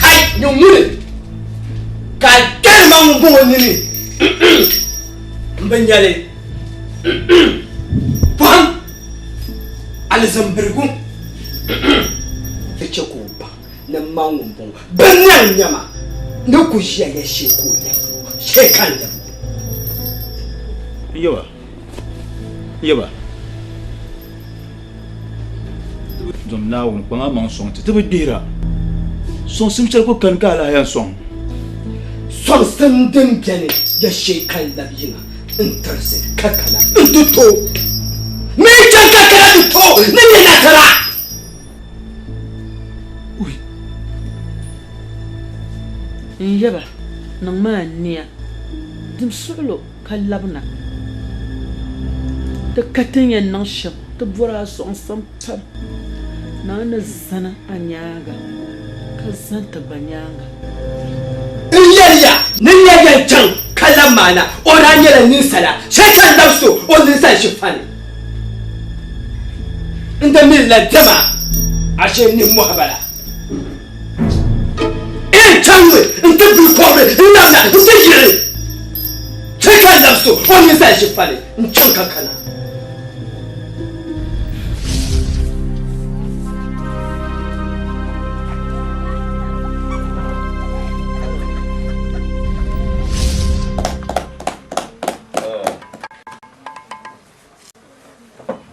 Hai, nyɛ ŋuni ka a gari ma ŋun bɔŋɔ nini m bi nyɛli pɔhim alizambirigu di chɛ ka o baŋ ni m ma ŋun bɔŋɔ bi niɛŋ nyɛma ni ku ʒiya ya shee ka o lɛbi o shee ka n lɛbi o. N yaba, n yaba, Dom Naawuni kpaŋ a maŋ sɔŋ ti, ti bi gbihira. Sɔŋsim shɛli ku kani ka a lahi yɛn sɔŋ. Sɔŋsim din beni ya shee ka n labi yiŋa n-tirisi ka kana nti to mi chaŋ ka kana ti to ni nyɛ nasara. Ui! N yaba, niŋmi ania, dim suɣilo ka labina. Ti ka ti ni yɛn niŋ shɛm, ti bɔri a sɔŋsim pam. Naa ni zani a nyaaŋa, ka zani ti gba nyaaŋa. N yɛliya ni n nya yɛn chaŋ ka lab maa na, o daa nyɛla ninsala, shɛli ka n labis o o ninsal shifani. N da mi la diɛma ashee nimmɔhi bala. N chaŋmi nti bili kɔbiri n-labina nti yiɣi chɛ ka n labis o o ninsal shifani n-chaŋ ka kana.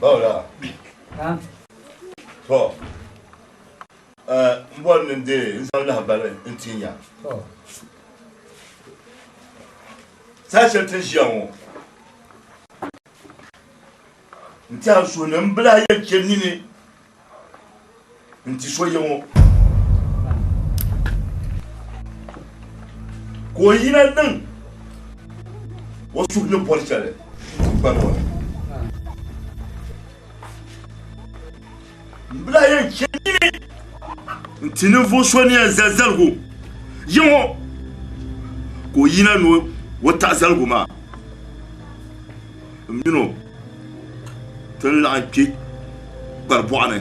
Bawla. To. N bɔri ni n deei n zaŋ lahabali n tin ya. Saha shɛli ti ni ʒiya ŋɔ, n tɛha n suhu ni m bi lahi yɛn chɛ nini n ti so ya ŋɔ. Ka o yina niŋ o suhu ni bɔri shɛli tiŋgbani ŋɔ ni. M bi lahi yɛn chɛ nini n-ti ninvuɣ so ni yɛn zali zaligu yi ŋɔ, ka o yina ni o taɣi zaligu maa. M min o ti ni laɣim kpe kparibɔɣu ni.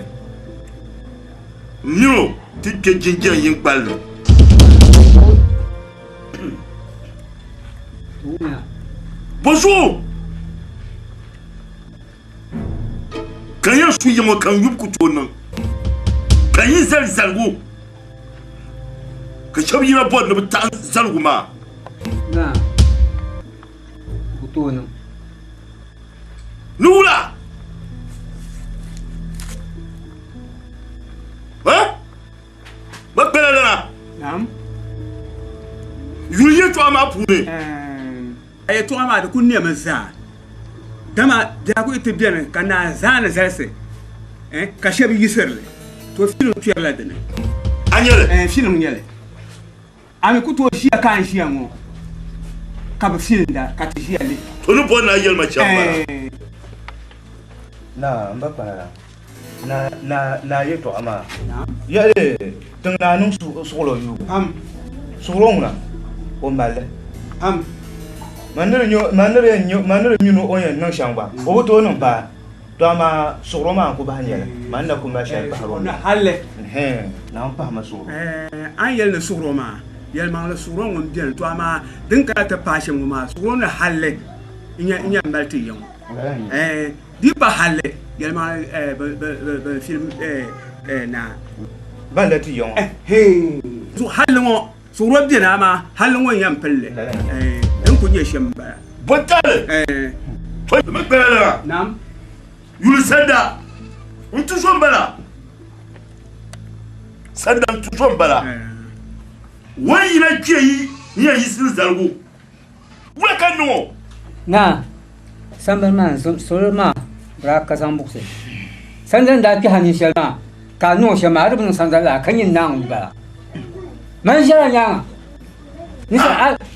M min o ti kpe jinjɛŋ yiŋkpali ni. Bɔzuɣu ka n yɛn su ya ŋɔ ka n yubu ku tooi niŋ, ka n yi zali zaligu ka shɛba yina bɔri ni bɛ taɣi zaligu maa. Ni wula? Bɛ kpɛla lana. Yuli yɛltɔɣa maa puuni. A yɛtɔɣa maa di kuli nɛmi zaa, dama biɛhigu yi ti beni ka naa zaani zalisi ka shɛba yiɣisiri li, to filim kpɛrila di ni. A nya li? Ɛɛn, filim n-nyɛ li. A mi ku tooi ʒiya ka a ni ʒiya ŋɔ ka bɛ filinda ka ti ʒiya li. To ni bɔri ni a yɛli ma shɛm m-bala. Ɛɛn. Naa, m ba kpana la, naa, naa yɛtɔɣa maa yɛli tiŋ naa niŋ suɣulo yuubu. Suɣulo ŋuna o mali li. Man ni di mini o yɛn niŋ shɛm gba o bi tooi niŋ paai. To amaa suɣulo maa n-ku bahi nyɛli man na ku mali shɛli pahiri o hali. Naawuni pahimi suɣulo. A ni yɛli ni suɣulo maa, yɛlimaŋli suɣulo ŋun beni. To amaa din kana ti paai shɛm ŋɔ maa suɣulo ni hali. n yɛn mali ti ya ŋɔ. Di yi pa halli, yɛlimaŋli bɛn filim naa. Ban la ti ya ŋɔ. Halli ŋɔ suɣuro beni amaa halli ŋɔ n-yɛn pili li. Din kuli nyɛ shɛm m-bala. Bɔtali, di mi kpɛla lala. Naam. Yuli sanda n-tu so m-bala. Sanda n-tu so m-bala. O ni yina kpe yi ni yɛn yiɣisiri zaligu wula ka niŋ o? Naa, sambani maa salo maa daa ka zaŋ buɣisi. Sanzali ni daa kpɛhi a nini shɛli maa ka a niŋ o shɛm maa, a di bi niŋ sanzali laa ka nyini naa ŋun bala. Man ʒiɛla nyaaŋa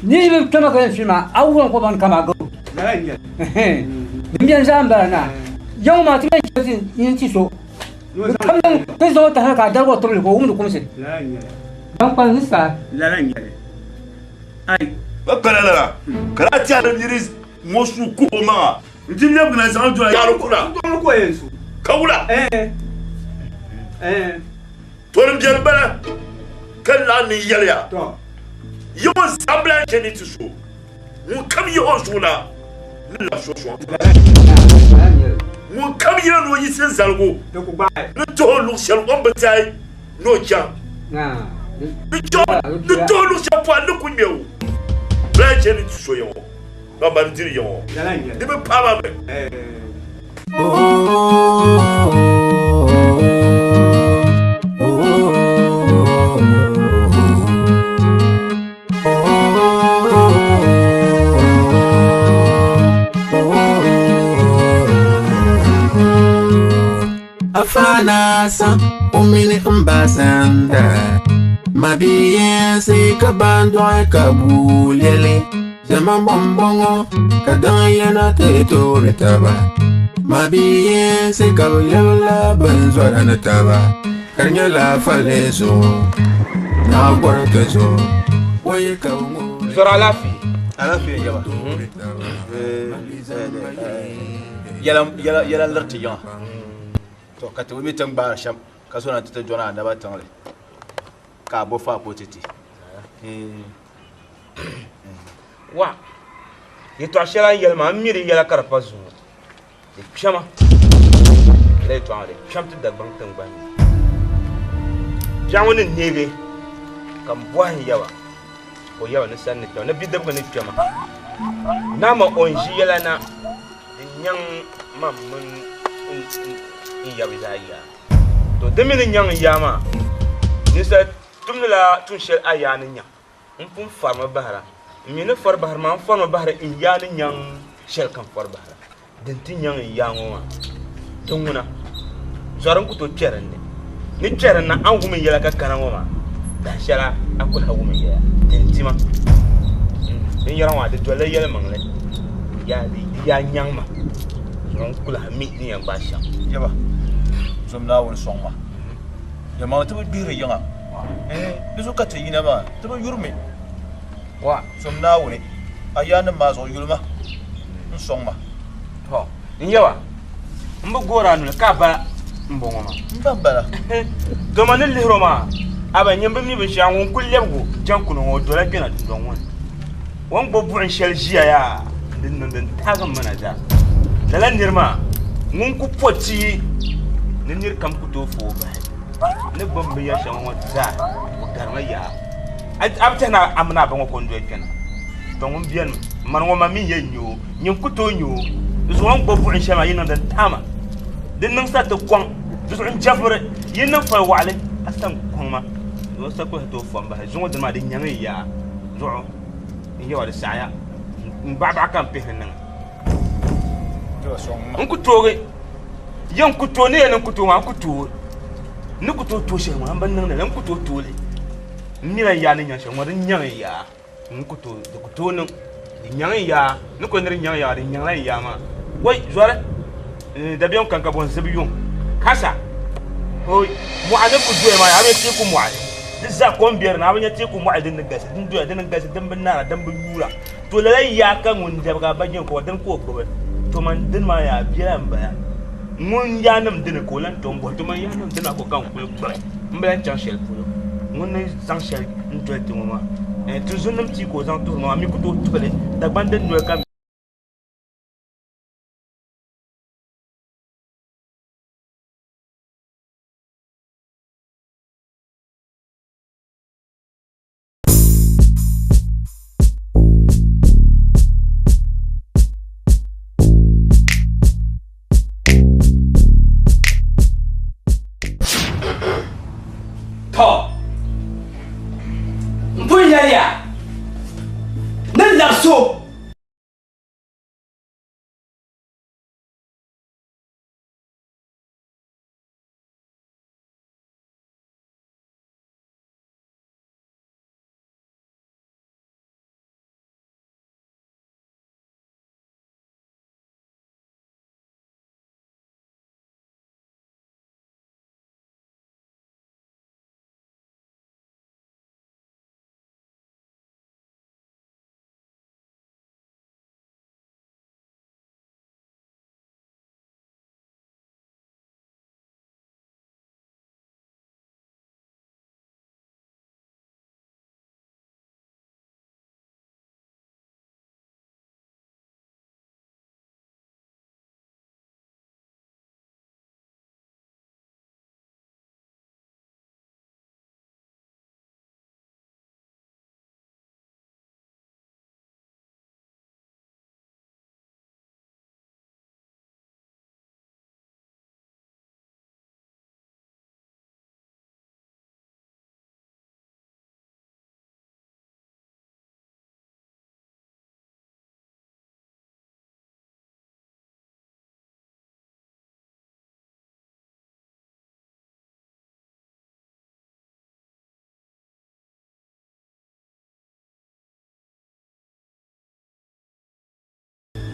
niriba kpɛma ka yɛn fili maa, a wurim kɔba ni kamaa garo. Din beni zaa m-bala naa. Ya ŋɔ maa ti yɛn chɛ ti nini ti so. Ka ti zaŋ o tahili ka a darigi o tibili ka o wumdi kumsi. Ban kpalim ni saa. Lala n-nyɛ li. Ai. Ba kpɛla lala ka daa tɛhiri niri ŋɔ su kuh o maŋa nti lɛbigina zaŋ doli yaɣiri kuna. N ka o yɛn su. Ka wula? Tɔri m-biɛni bala ka laɣim ni yɛli ya, Yi ŋɔ zambila n-chɛ ni ti so ŋun kam yihi o zuɣu na ni labisi o sɔŋ tiŋa. Ŋun kam yina ni o yiɣisi n zaligu ni tuhi o luɣ shɛli o ni bi tɛhi ni o chaŋ ni tuhi o luɣ shɛli pɔhim ni ku ŋme o. Bɛ lahi chɛ ni ti so ya ŋɔ, ka ban diri ya ŋɔ di bi paai ba mi. Afana san o mini n ba sanda Mabiyinsi ka ban dɔɣi ka bua lɛli Zama bɔmbɔŋɔ ka daŋ yana ti toori taba Mabiyinsi ka bɛ lɛbila bin zɔra ni taba Ka di nyɛla fali zuɣu Naɣ gɔri ti zuɣu O yi ka bɛ ŋubiri Zɔri alaafee. Alaafee n-nyɛ ba. Yɛla n-liri ti yiŋa. To ka ti bi mi ti ni gbaari shɛm ka so na nti ti dɔni a naba tiŋli ka a bo fa ka o ti ti. Wa, yɛtɔɣ shɛli a ni yɛli maa, m mi di yɛla ka di pa zuŋɔ. Di kpɛma. Lala yɛtɔɣa maa di kpɛm ti Dagbaŋ tiŋgbani ni. Biɛɣu ŋɔ ni neegi ka m bɔhi n yaba ka o yaba ni sani ni kpɛma ni bidibigi ni kpɛma. Naama o ni ʒi yɛla na di nyaŋ ma mini n yaba zaa yaa. To di mi ni nyaŋ n yaa maa, ninsal tumdila tuun shɛli a yaa ni nyaŋ. N pun farimi bahira. N mi ni fari bahiri maa, n farimi bahiri n yaa ni nyaŋ shɛli kam fari bahira. Din ti nyaŋ n yaa ŋɔ maa, di ŋuna, zɔri n ku tooi kpe din ni. Ni kpe din na, a ni wum n yɛla ka kana ŋɔ maa, dahin shɛli a ku lahi wum n yɛla. Din ti ma binyɛra ŋɔ maa, di dolila yɛlimaŋli, di yaa nyaŋ ma, zuɣu n ku lahi mi di ni yɛn gbaai shɛm. Yaba, zom Naawuni sɔŋ ma. Yɛlimaŋli ti bi gbihiri yiŋa. Di zuɣu ka ti yina maa, ti bi yuri mi. Zom Naawuni, a yaannim maa zuɣu yuli ma n-sɔŋ ma. Tɔ! N yaba, m bi goori a noli ka a bala m-bɔŋɔ maa. M ba m-bala. Dama ni lihir o maa, a ba nyini bi mi binshɛɣu ŋun kul lɛbig o jaŋkuno ŋɔ, o dola kpɛna dundɔŋ ŋɔ ni. O ni gbubi buɣim shɛli ʒiya yaa din niŋ din taagi m mana zaa. Lala nir maa ŋun ku po ti ni nir kam ku tooi fa o bahi. Ni gbubi binyɛr shɛŋa ŋɔ zaa, o garimi yaa. A bi tɛhi ni a mini a ba ŋɔ ko n-doli kpɛna? Tɔ ŋun benimi, mani ŋɔ ma mi yɛn nya o, nyin ku tooi nya o. Di zuɣu o ni gbubi buɣim shɛli maa yi niŋ din tahi ma, di niŋ sa ti kɔŋ. Di zuɣu n jɛbiri yi niŋ fali waɣili, a sa n-kɔŋ ma. Di zuɣu sa kuli tooi fom bahi. Zuŋɔ dini maa di nyaŋ n yaa zuɣu n yɛba di saɣiya. M baɣibaɣi ka m pihiri niŋ. N ku toogi ya n ku tooi ni yɛli n ku tooi maa n ku tooi n ni ku tooi tooi shɛli ŋɔ n bi niŋdi li n ku tooi tooi li n mila n yaa ni nyaŋ shɛli ŋɔ di nyaŋ n yaa n ku tooi di ku tooi niŋ di nyaŋ n yaa ni kuli ni di nyaŋ yaa di nyaŋla n yaa maa wai zɔri dabiɛm kan ka bɔ n zibi yuŋ kasa hoi mɔɣa ni ku doya maa a bi teeku mɔɣili di zaa kom bɛ dinni a bi nya teeku mɔɣili din ni galisi din doya din ni galisi din bi naara din bi yuura To lala yaa ka ŋun lɛbigi a ba jɛŋkuba dini ka o gbubi, to man dini maa yaa biɛla m-bala. Ŋun yaanim dini ka o lan tom bɔhi, to man yaanim dini maa ko ka n kuli gbubi m bi lan chaŋ shɛli polo. Ŋun ni zaŋ shɛli n-doli ti ŋɔ maa, tinzunnim tia ka o zaŋ tuhiri ma maa, mi ku tooi tuhi li Dagban din noli ka. To, m pun yɛliya ni labisi o.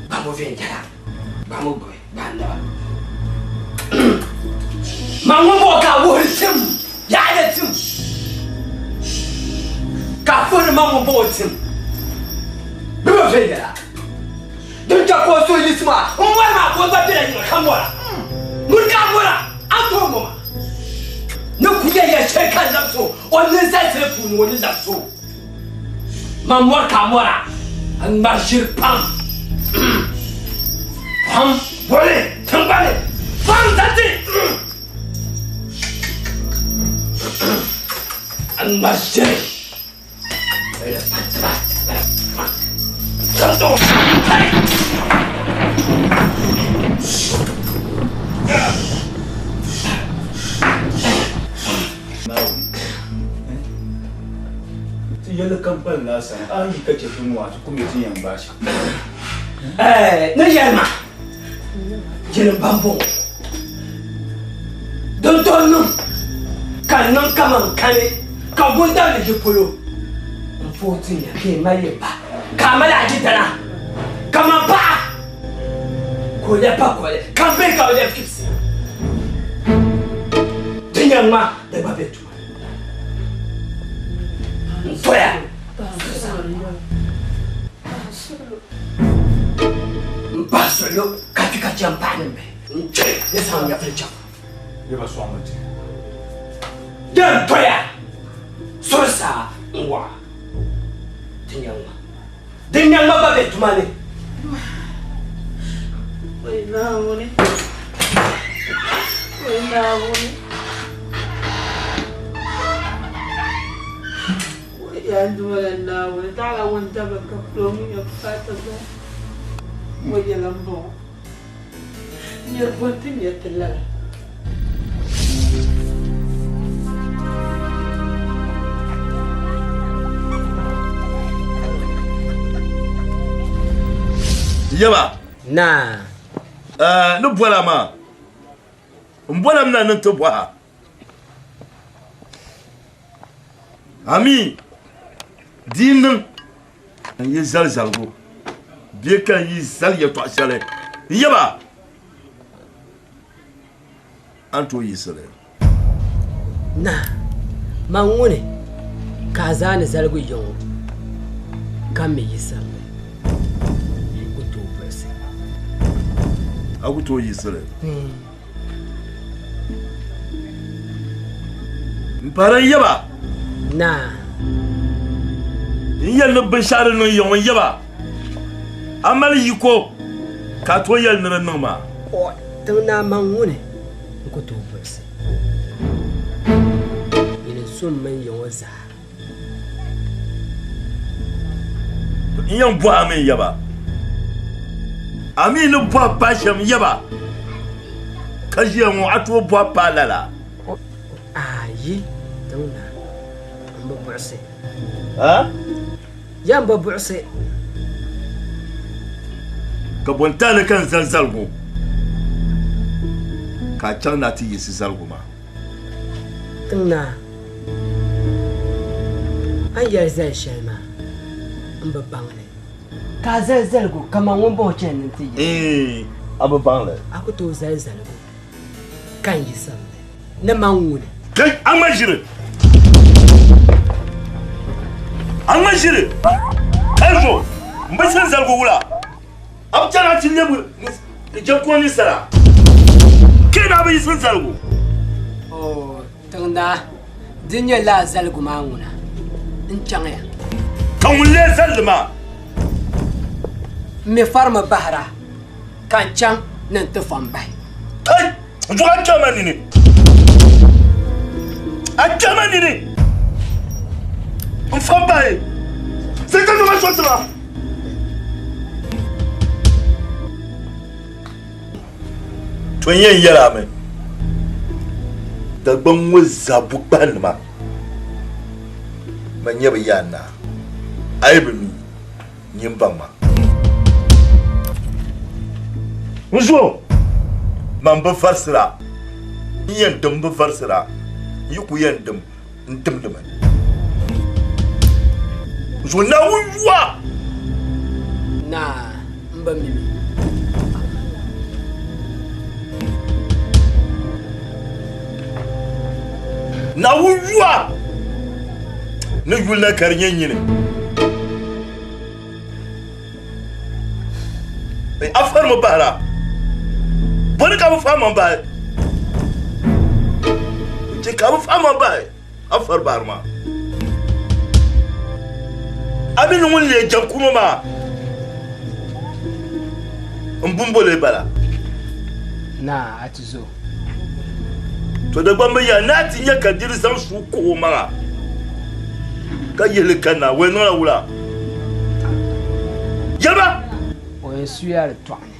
Gbamu viɛnyɛla, gbamu gbubi, gbaŋ naba. Ma ŋun bɔŋɔ ka a wuhiri tim, yaɣili tim, ka a puhiri ma ŋun bɔŋɔ tim. Gbubi viɛnyɛla. Din chɛ ka o suhu yiɣisi maa, m mɔri maa ka o gba bela yiŋa ka mɔra. Ŋuni ka a mɔra? A ni tooi mɔ ma. Ni ku yɛn ya shɛli ka n labisi o o ninsalisili puuni o ni labisi o. Man mɔri ka a mɔra, a ŋmari ʒiri pam. Pam boli tiŋgbani pam zati. A ŋmari ʒiri. Ti yɛli kam pali laa sani, a yi ka chɛ ti ŋɔ a ti ku mi ti yɛn gbaai shɛm. Ni yɛli ma, yɛli m bambɔŋɔ, din tooi niŋ ka n niŋ kaman kani ka wuntaŋ ni yi polo n fooi ti nya bee mali yi ba ka a mali a jidana kaman paɣa ka o lɛbi pa koli ka m bihi ka bɛ lɛbi kibisi. Di nya ŋma di gba be tuma ni. N toya. N pahi suɣilo ka kpi ka chɛ m paɣinim bihi. N kpe ni zaŋ nyɛvili chaŋ. Yaba sɔŋmi ti. Din toya suri saa n waɣa ti nyaŋ ma. Din nyaŋ ma gba be tuma ni. Wai Naawuni! Wai Naawuni! Wai yaa n Duuma la Naawuni, taɣila wuntabili ka pilo ŋun nyɛ bukaata zaa. Wai yɛla m-bɔŋɔ. Nyari bɔ nti nya ti lala? Yaba. Naa. Ni bɔla maa, n bɔla mi na ni n ti bɔha. A mi di yi niŋ n yi zali zaligu bee ka n yi zali yɛtɔɣ shɛli n yaba, a ni tooi yiɣisi li. Naa, man ŋuni ka a zaani zaligu ya ŋɔ, ka m mi yiɣisiri li? N ku tooi buɣisi. A ku tooi yiɣisi li. M pahiri n yaba. Naa. N yɛli ni binshɛɣu di niŋ yiŋ n yaba, a mali yiko ka a tooi yɛli ni di niŋ maa. O tiŋ naa man ŋuni n ku tooi buɣisi nyini n-su m mini yiŋɔ zaa. N yɛn bɔhi a mi n yaba, a mi ni bɔhi paai shɛm yaba ka ʒiya ŋɔ, a tooi bɔhi paai lala? Ayi, Tiŋ naa, m bi buɣisi. Ha? Ya m bi buɣisi. Ka bɔ n-taali ka n zali zaligu, ka a chaŋ ni a ti yiɣisi zaligu maa? Tiŋ naa, a ni yɛli zali shɛli maa, m bi baŋ li. Ka a zali zaligu kaman ŋun bɔŋɔ chani ni n ti yiɣisi. Iin, a bi baŋ li. A ku tooi zali zaligu ka n yiɣisim li ni man ŋuni. Kai, a ŋma ʒiri! A ŋma ʒiri! Kai zo, m bi zali zaligu wula? A bi chani a ti lɛbi jɛkuŋ ni sara? Kai naa bi yiɣisi n zaligu. Oo, tiŋ naa, di nyɛ lala zaligu maa ŋuna, n chaŋya. Ka ŋun lee zali li maa? M mi farimi bahira ka n chaŋ ni n ti fa m bahi. Kai! N zuɣu a kpɛma nini! A kpɛma nini! N fa m bahi! Sai ka zama so tima! To n yɛn yɛli a mi, Dagbaŋ ŋɔ zaa bukpahinima man nyɛ bɛ yaan naa, a yi bi mi, nyin baŋ ma. N zo, man bi varisira, n yɛn dim bi varisira, n yi ku yɛn dim, n dimdimi. N zo Naawuni yuwa! Naa, m bi mi mi. Naawuni yuwa! Ni yuli na ka di nyɛ nyini. A farimi bahira. Bɔni ka bɛ faai ma bahi? N chɛ ka bɛ faai ma bahi. A fari bahiri maa. A mi ni ŋun leei jɛŋkuno maa m-bumbo lee bala. Naa, a ti zo. To Dagbamba bi ya ni a ti nya ka diri zaŋ suu kuhi o maŋa ka yihi li kanna, o yɛn niŋla wula? Yɛlima! O yɛn suya di tɔɣu ni.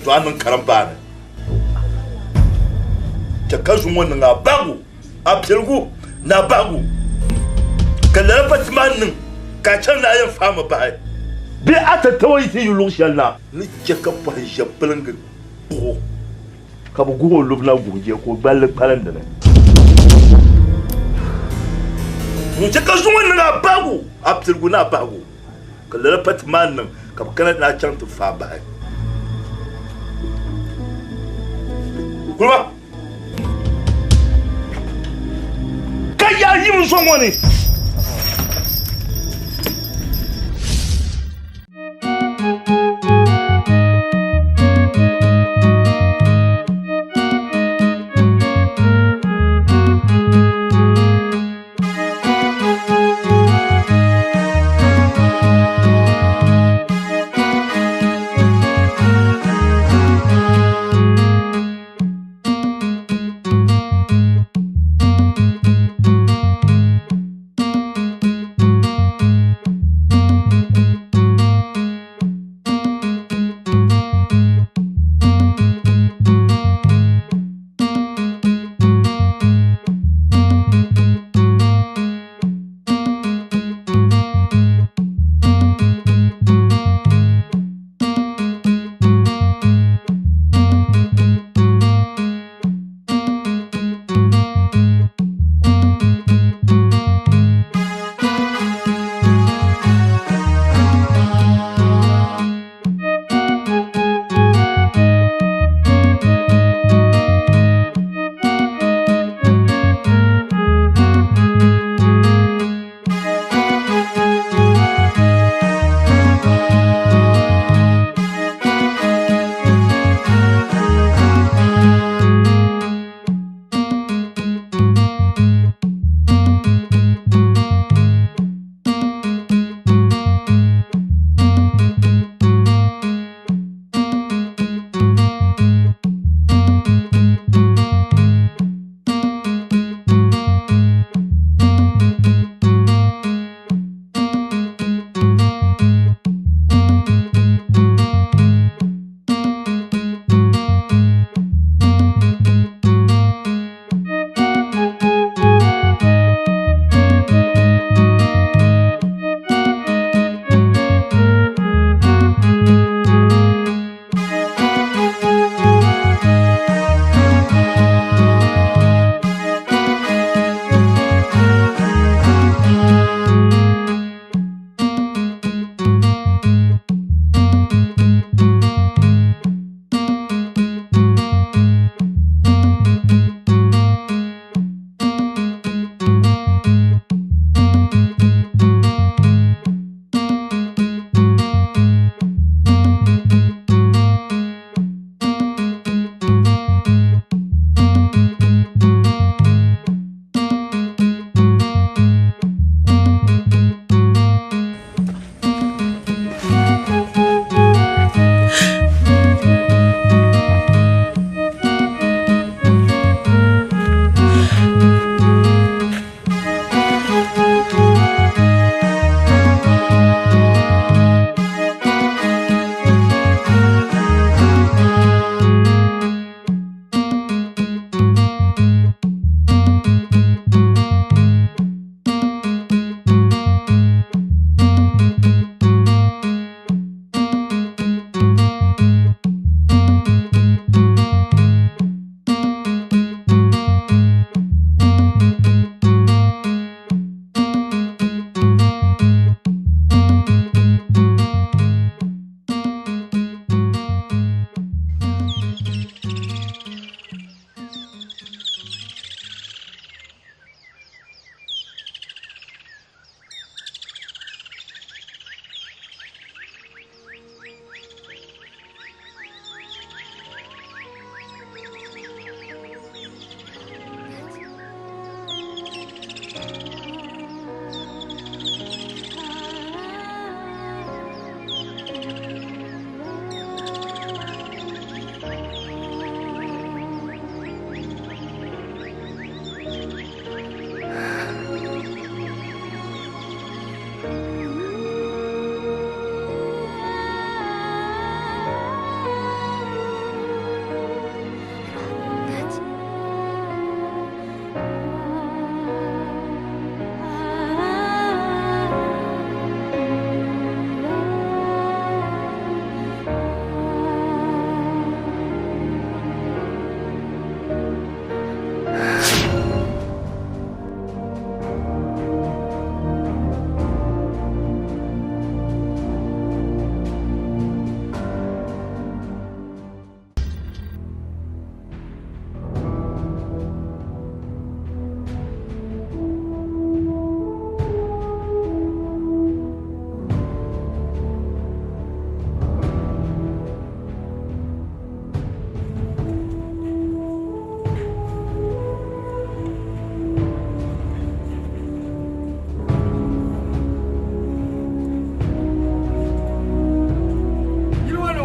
To a niŋ karimbaani chɛ ka zuŋɔ niŋ a bahigu, a piligu ni a bahigu, ka lala pa ti maa niŋ ka a chaŋ ni a yɛn faami bahi. Bee a tatabo yi ti yi luɣ shɛli na. Ni chɛ ka pɔhim ʒe piliŋgi kuɣ o, ka bɛ guh o lubu na guhi je ka o gballi kpalim di ni. Ŋun chɛ ka zuŋɔ niŋ a bahigu, a piligu ni a bahigu, ka lala pa ti maa niŋ ka bɛ kana ni a chaŋ ti faai bahi. Kulima! Ka yaa yim zo ŋɔ ni.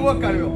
ŋɔ kari yo.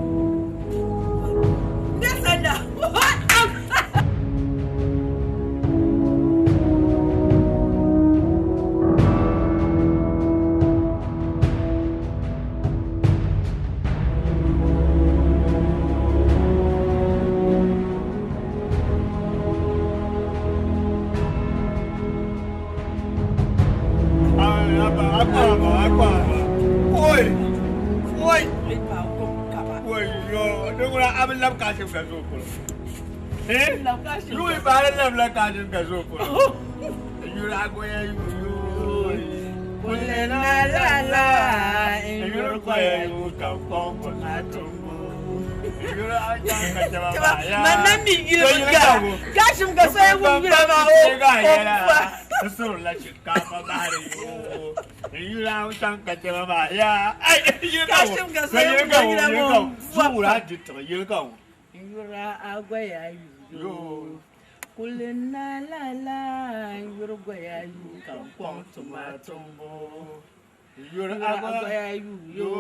Yura agwaya yu kuli na la la yura gwaya yu ka kɔŋ tuma tumbu yura agwaya yu yo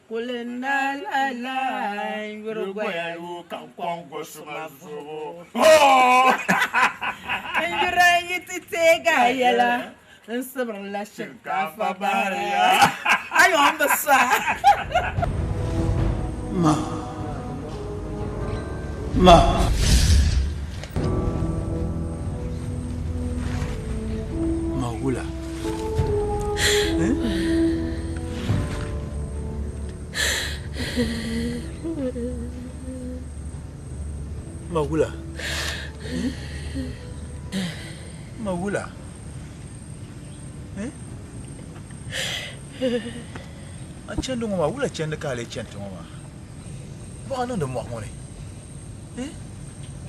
kuli na la la yura gwaya yu ka kɔŋ gosuma zubu yura yiti tega yɛla n sibiri la shinkafa bariya ayo n bi sa. Ma. Ma. Ma wula. Ma wula. Ma wula. A chɛndi ŋɔ maa wula chɛndi ka a lee chɛndi ŋɔ maa bɔɣa niŋdi mɔɣu ŋɔ ni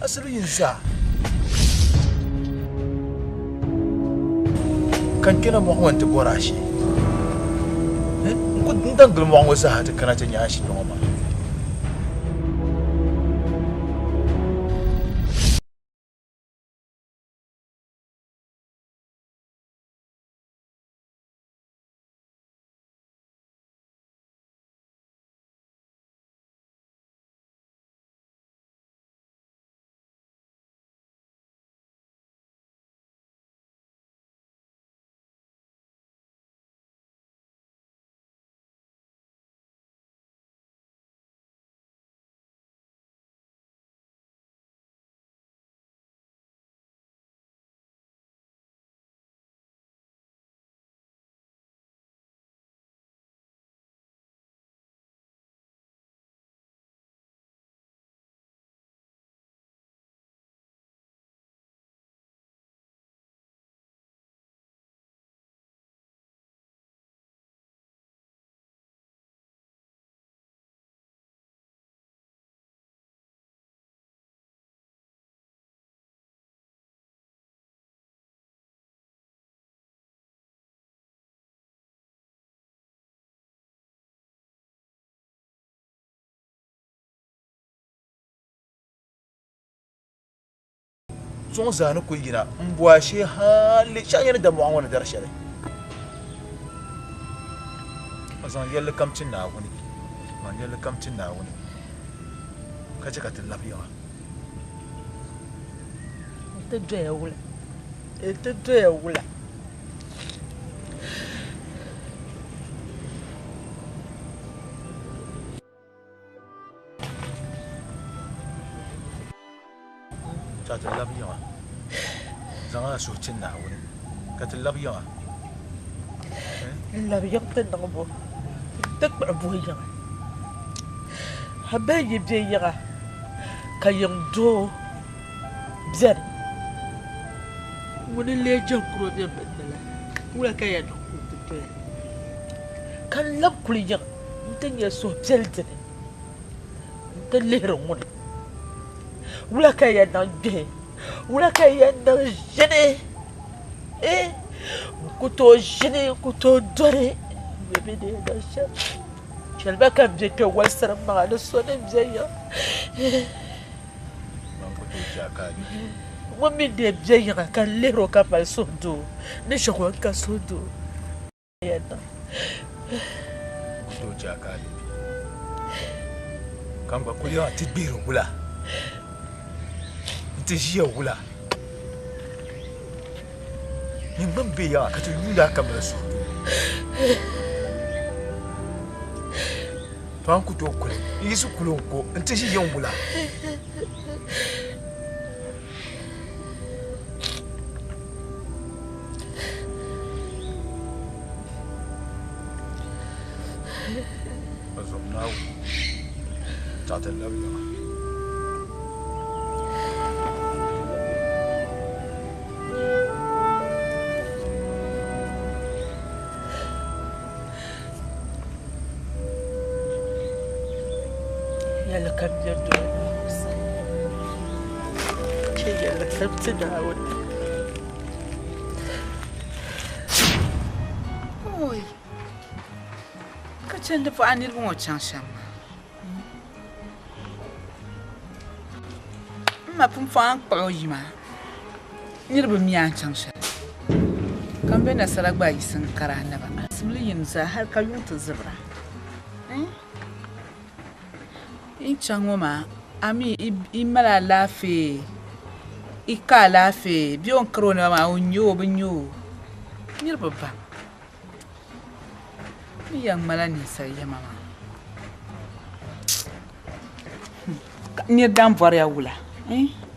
asibi yin zaa ka n kpɛna mɔɣu ŋɔ n ti bɔri a shee n ku n daŋ gili mɔɣu ŋɔ zaa ti kana ti nya a shee ŋɔ maa. Zuŋ zaa ni kuli yina n bo a shee hali shɛɣu nyɛ ni da mɔɣu ŋɔ ni dari shɛli. A zaŋ yɛlli kam ti Naawuni, zaŋ yɛlli kam ti Naawuni ka chɛ ka ti labi yiŋa. N ti doya wula, n ti doya wula. Ka ti labi yiŋa. Zaŋ a suhu ti Naawuni ka ti labi yiŋa. N labi yiŋ ti niŋ bo n-ti kpuɣi buhi yiŋa. A bahi yi be yiŋa ka yiŋ doo beni. Ŋuni n-lee jaŋkuro be bini la, wula ka ya niŋ ka o ti doya? Ka n labi kuli yiŋa nti nya suhupiɛlli dini nti lihiri ŋuni. Wula ka ya niŋ gbihi? Wula ka ya niŋ ʒini? N ku tooi ʒini, n ku tooi dɔni. Bɛ mi ni yɛn niŋ shɛm. Chɛli ba ka m be kpe wolisiri m maŋa ni so ni be ya. Ŋun mi dee be yiŋa ka n lihiri o ka mali suhudoo ni ʒiɛɣu n ka suhudoo. Yɛn niŋ. Ka n gba kuli yiŋa ti gbihiri wula nti ʒiya wula. Nyin gba m-be yiŋa ka ti yuunda a ka mali suhudoo. To a ni ku tooi kuli n-yiɣisi kuli n ko nti ʒi yiŋ wula. A zom Naawuni chaɣ ti labi yiŋa. Yɛlli kam bɛ doli Naawuni sani. Chɛ yɛlli kam ti Naawuni. Oi! Ka chandi pɔɣa niriba ŋɔ chaŋ shɛm maa. M ma pumpɔŋ a ni kpuɣi o yi maa, niriba mi a ni chaŋ shɛli. Ka m be nasara gba yiɣisi n-kari a naba. Simli yini zaa hal ka yuŋ ti zibira. N chaŋ ŋɔ maa, a mi yi mali alaafee, yi ka alaafee, bee o ni kari o naba maa o nya o bi nya o, niriba baŋ. N yɛn ŋmala ninsal yɛma maa. Nir dan bɔriya wula?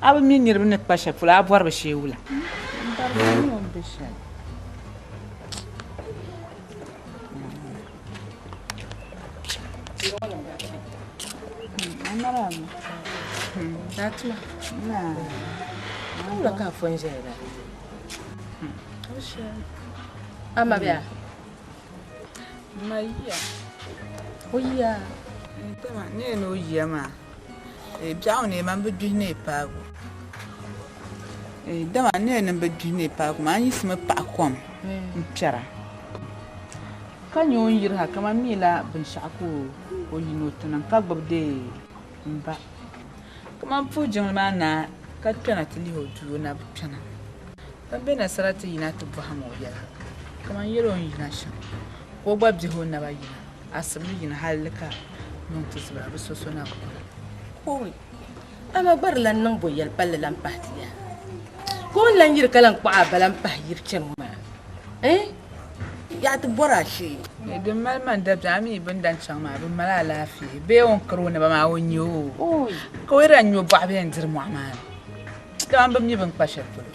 A bi mi niriba ni kpa shɛli polo, a bɔri bi shee wula? M bari bi mi o ni be shɛli. Wula ka a fo n-ʒeya la? A mabia? Ma yiya. O yiya? Dama n ni o yiya maa, biɛɣu ni man bi gbihi ni paagu. Dama n ni bi gbihi ni paagu maa, n yiɣisimi paɣi kom n-kpɛra. Ka nyɛ o ni yiri ha kaman mi la binshɛɣu ka o yi ni o ti niŋ ka gbubi dee m ba. Kaman puhi jiŋli maa naai ka kpɛna ti lihi o duu o na bi kpɛna. Ban be nasara ti yina ti bɔhim o yɛla kaman yɛl o ni yina shɛm ka o gba bihi o naba yina asibili yini hal ka yuŋ ti zibira bɛ so so na bi kuna. Oi! Amaa gba di lan niŋ bo yɛl palli lan pahi ti ya? Ka o ni lan yiri ka lan kpuɣi a ba lan pahi yiri chani ŋɔ maa? Eh? Yaa ti bɔr a shee. Din mali ma dabiɛm, a mi bɛ ni dan chaŋ maa, bɛ mali alaafee bee o ni kari o naba maa o nya o? Ka o yi daa nyo bɔɣu bee n-diri mɔɣu maa ni? Dama bɛ mi bɛ ni kpa shɛli polo.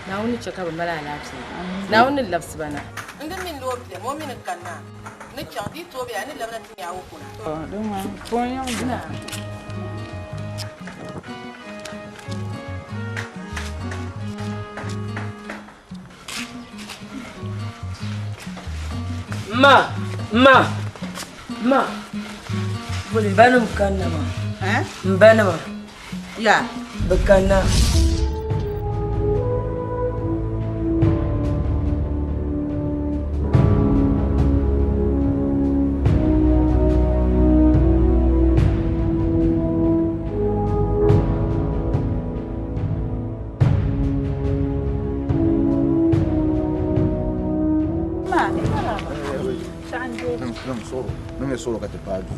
Naawuni ni chɛ ka bɛ mali alaafee. Naawuni ni labisi ba na. N di mi ni o bia, ma o mi ni kanna, n ni chaŋ, di yi tooi bia, a ni labina ti nya a o kuna. Tɔ, di ŋɔ puuni yiŋ na. Ma, ma, ma, m banim kanna maa. M banima. Ya. Bɛ kanna. Niŋ soro ka ti paai duu.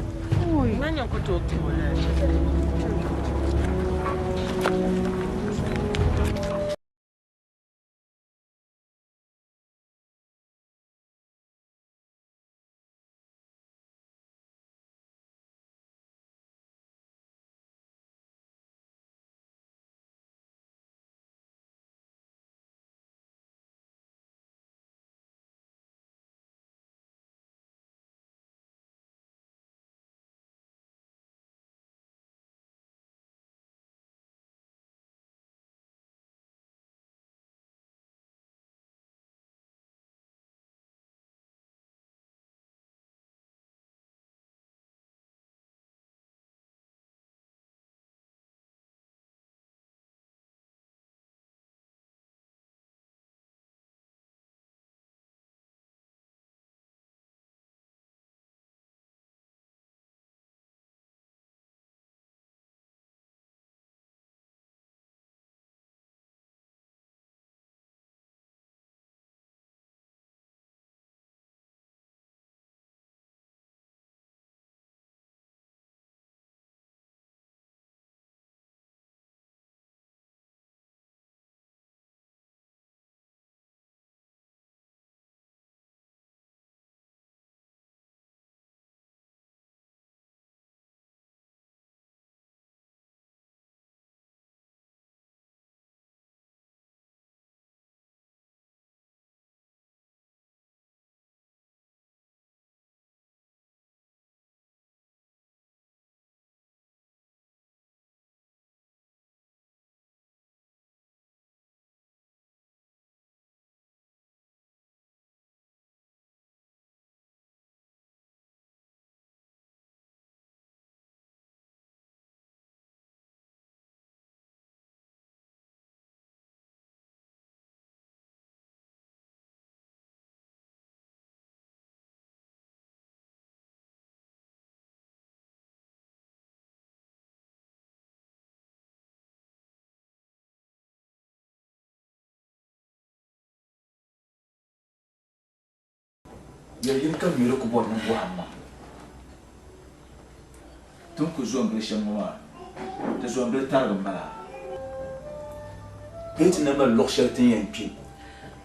Yɛli yini ka m mi di ku bɔri ni m bɔhim ma. Ti ni ku zo n-gili shɛm ŋɔ maa, ti zo n-gili tarigi m-bala. Bee ti na mali luɣ shɛli ti ni yɛn kpi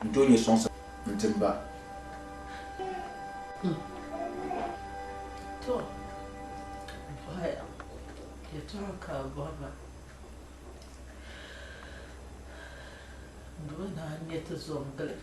n-tooi nya sɔŋsim n-ti m ba? To, bɔhaya, yɛtɔɣa ka a bɔhi ma. Doo naa n-nyɛ ti zo n-gili.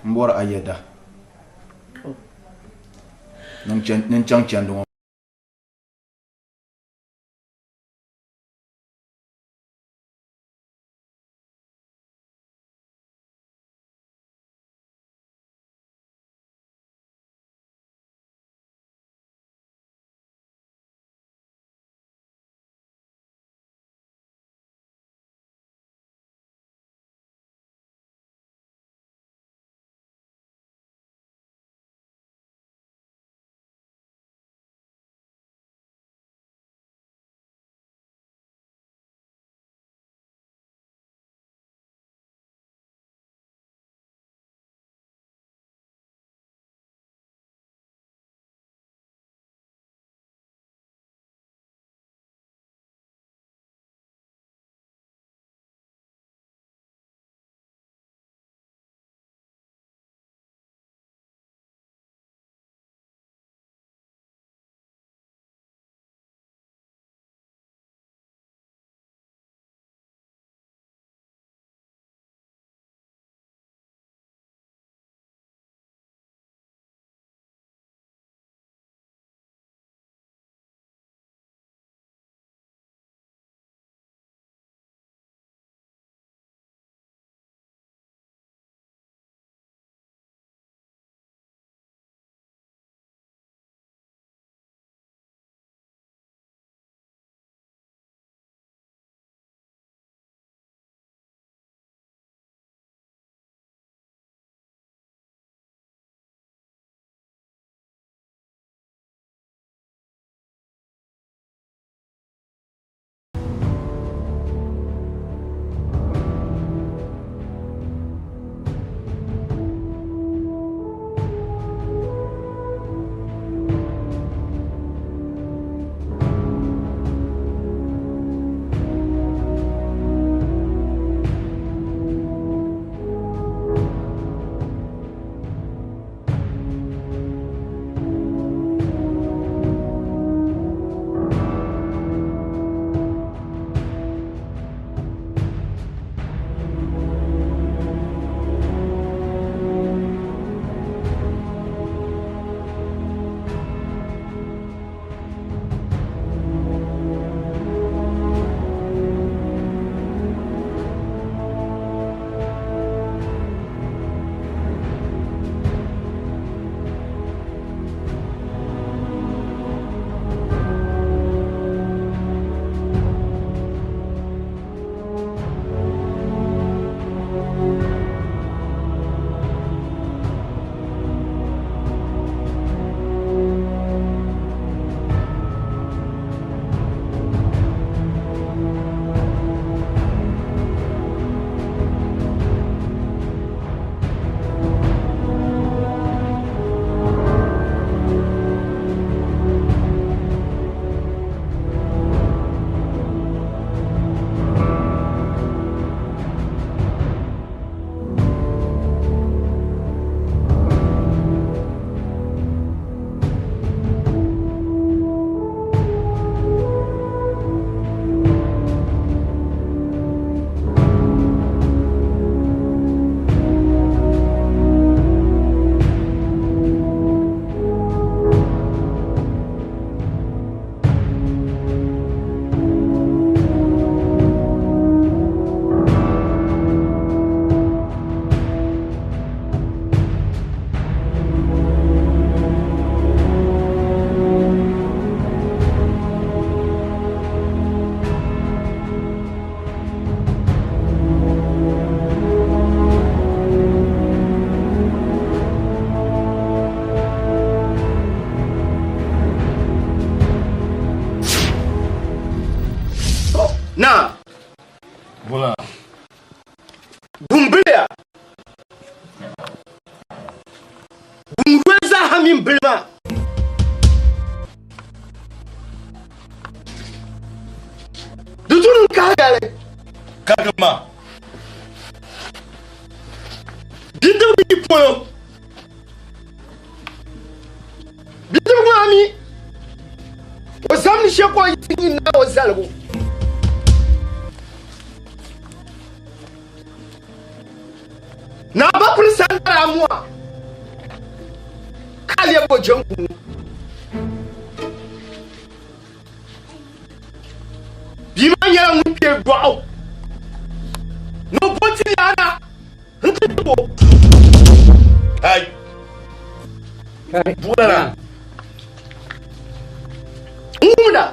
M bɔri a yɛda ni n chaŋ chandi ŋɔ. Zaa mini bili maa. Di duni n kahigali. Kahigima. Bidibgi yi polo. Bidibgi maa mi o zamdi shɛli ka o yiɣisi nyin naai o zaligu. Naa ba piri sandari amua ka lɛbi o jɛnkunu. Bia maa nyɛla ŋun kpe dɔɣu ni o bo ti yaana n-ti ti o. Kai! Buɣulana! N wumda.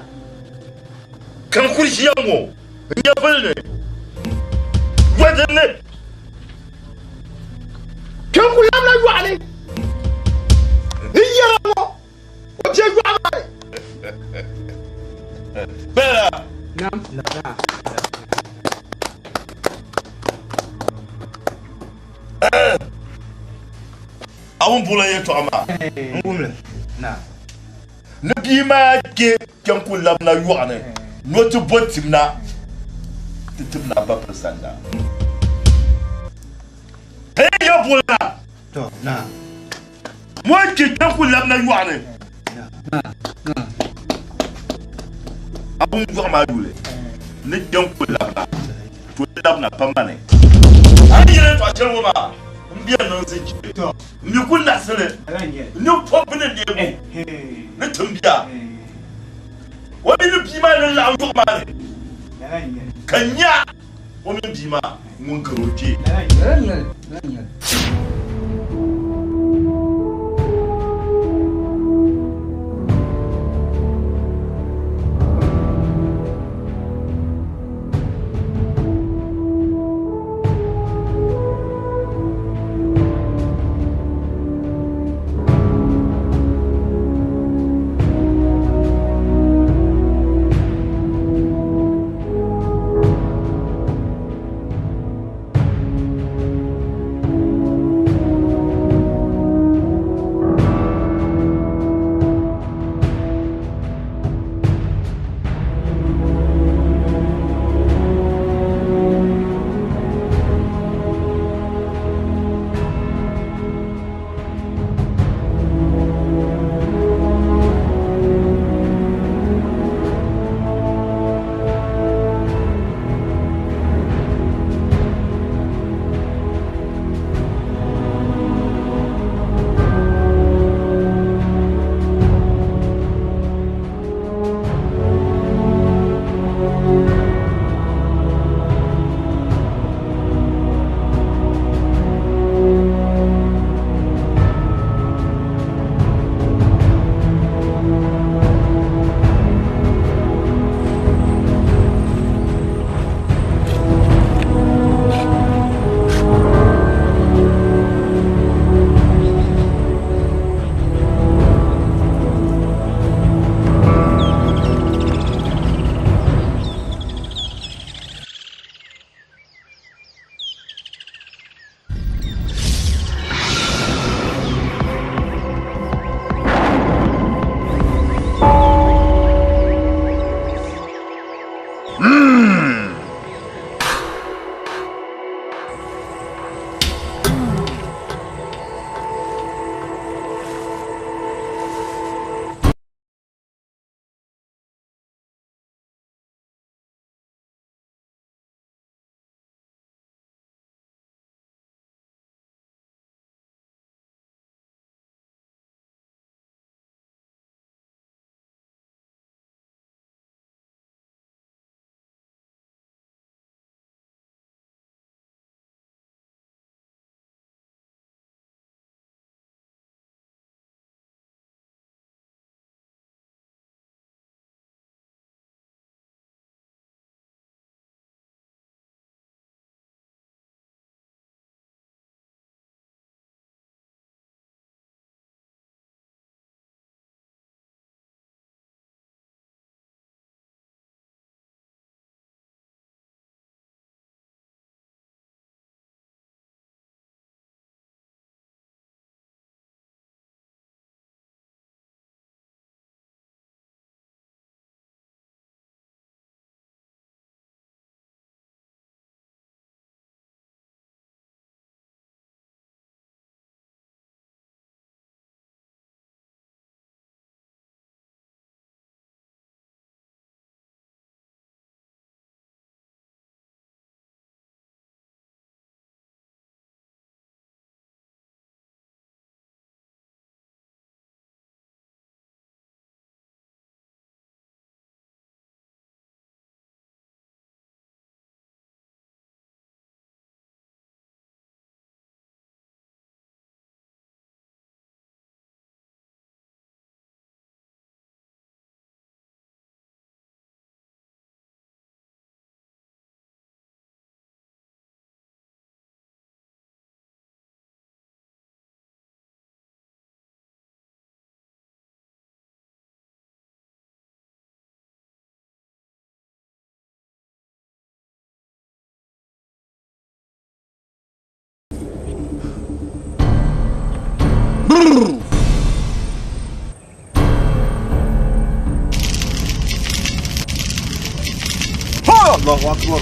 Ka n kuli ʒiya ŋɔ n nyɛvili ni yɔdin ni. Kpe n-kuli labila yɔɣu ni n yɛra ŋɔ o bɛ yɔɣu maa ni. Bɛla. A wum buɣulan yɛltɔɣa maa? N wum li, naa. Ni bia maa kpe kpɛm ku labina yɔɣu ni ni o ti bo tim na ti tim na ba piri sanda. Ka yi ya buɣili na. To, naa. Mo kpe kpɛm ku labina yɔɣu ni. A wum yɔɣu maa yuli ni kpɛm ku labina, to ti labina pa mani. A ni yɛli yɛtɔɣ shɛli ŋɔ maa, m bia niŋ zinchili. M mi ku laɣisi li ni pɔbi ni leemu ni timbia. O mini bia maa ni laɣim yɔɣu maa ni, ka nya o mini bia maa ŋun gari o kpee. Allahu akbar.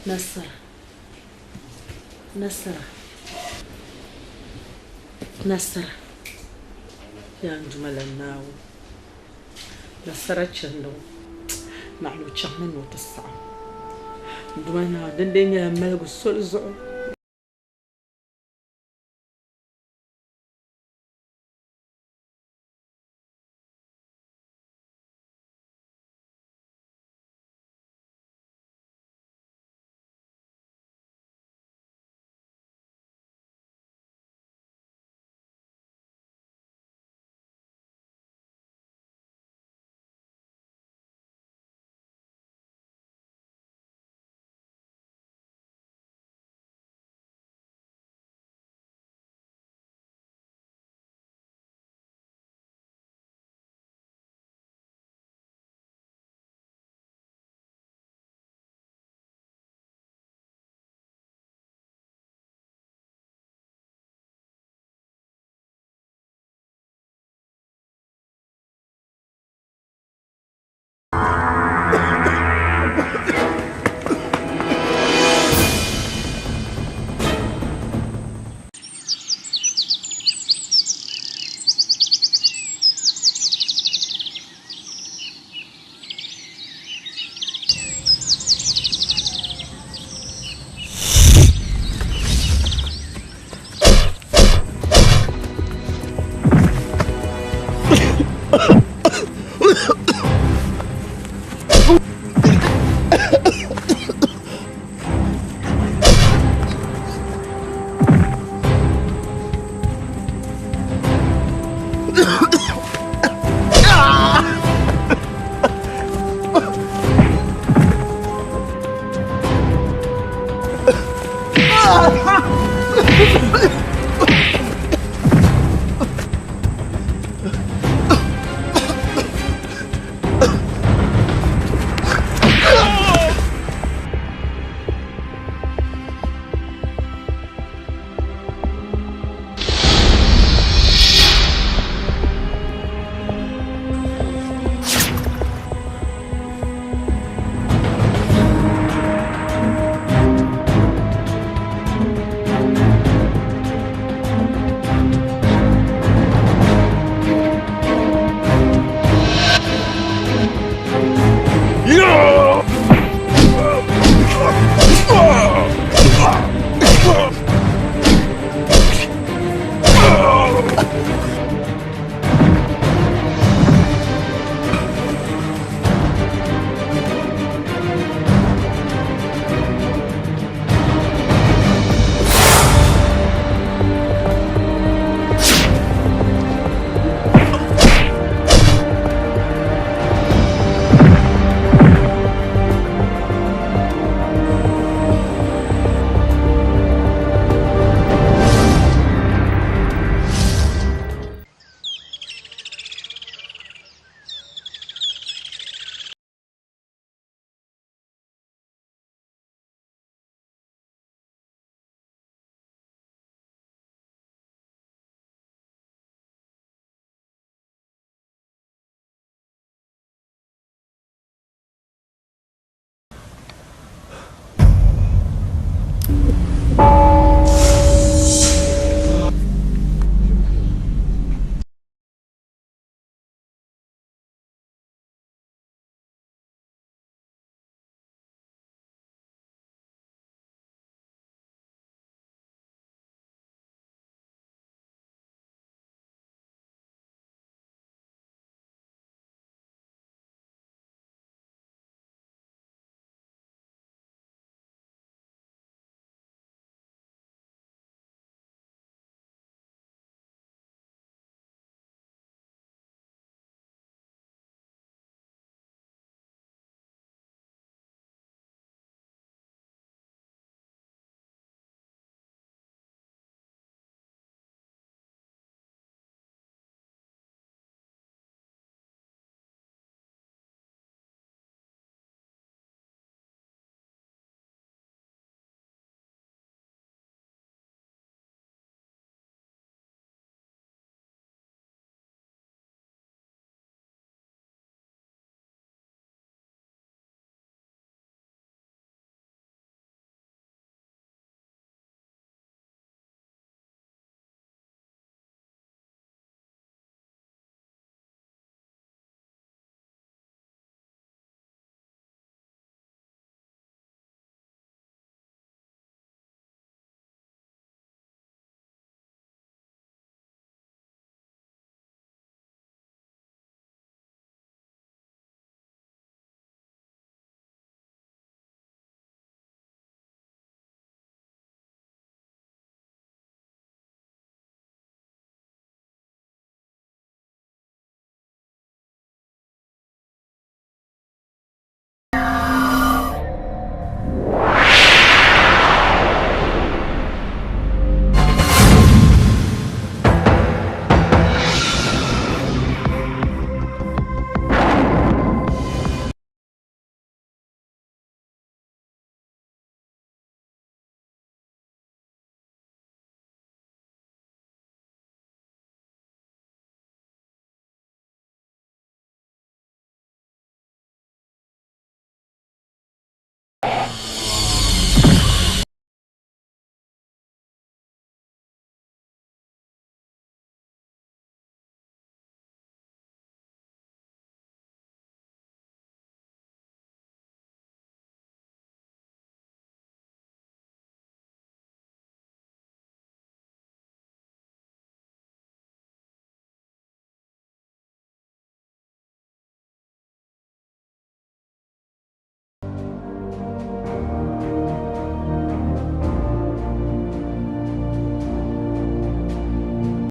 Nasara Nasara Nasara Yaa n Duuma la Naawuni Nasara chandi ŋɔ naɣila o chaŋmi ni o ti saɣim n Duuma Naawuni din dee nyɛla maligu soli zuɣu.